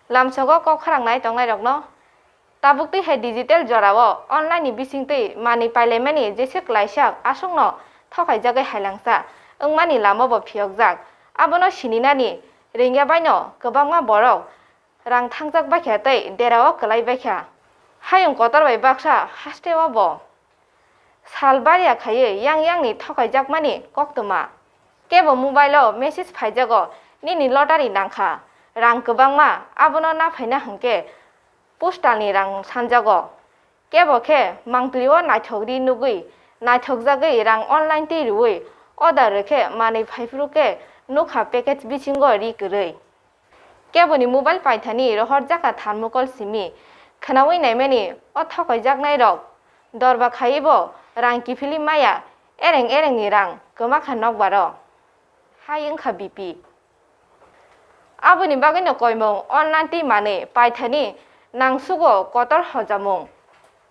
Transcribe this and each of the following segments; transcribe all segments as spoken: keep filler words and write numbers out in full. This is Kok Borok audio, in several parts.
Lamsogo kok kharang nai tongnai rokno. Tabuk twi hai digital jorao online ni bising twi manwi pailaimani jesa kwlaisak aswkno thokaijagwi hailangsa wngmani lama bo phiyokjak. Abono sininani ringya baino kwbangma borok rang thangjak baikha tei derao kwlai baikha. Hayung kotor bai baksa hasteo bo sal barya khaiwi yang yangni thokaijakmani koktwma. Kebo mobile o message phaijago, "Nini lottery nangkha, rang kwbangma, abono naphaina hwnkhe postal ni rang sanjago." Kebo khe mangpili o naithok ri nugwi, naithokjagwi rang online twi rwui order rwkhe manwi phaiphuru khe nukha package bisingo ri kwrwi. Keboni mobile paithani rohorjakha thermocol simi, khwnaui naimani o thokaijaknai rok dorba khaiwi bo rang kiphilwi maya, ereng erengni rang kwmakha nokbaro. Hai wngkha B P. Aboni bagwino koimung online twi manwi paithani nangsugo kotor hojamung.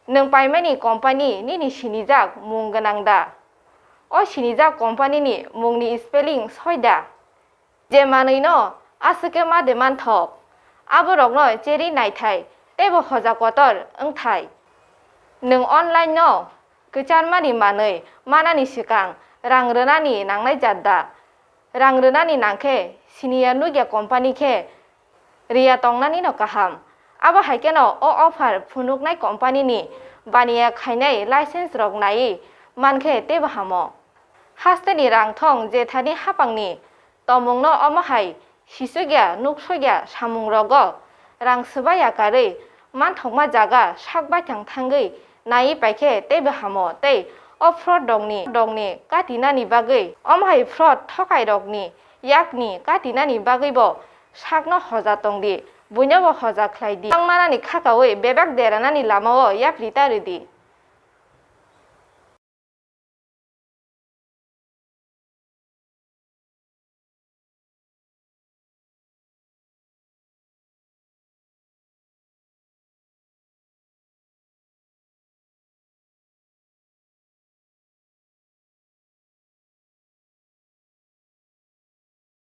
Nwng paimani company nini sinijak mung gwnang da? O sinijak company ni mungni spelling soi da? Je manwino aswk khe ma de manthok, aborokno cherwi naithai teibo hoja kotor wngthai. Nwng online no kwcharmani manwi manani swkang rang rwnani nangnai jat da? Rang rwnani nangkhe siniya nukya company khe riya tongnanino kaham. Abo hai kheno o offer phunuknai company ni baniya khainai license rok naiwi mankhe teibo hamo. Hasteni rang thong je thani hapangni tomungno omo hai sisukya nuksukya samungrogo rang swbaiya karwi manthokma jaga sak baithang thangwi naiwi paikhe teibo hamo tei o fraud rokni, rokni katinani bagwi omo hai fraud thokairokni yakni katinani bagwibo sakno hoja tongdi, buinobo hoja khlaidi. Tangmanani khakaui bebak deranani lamao yapri ta rwdi.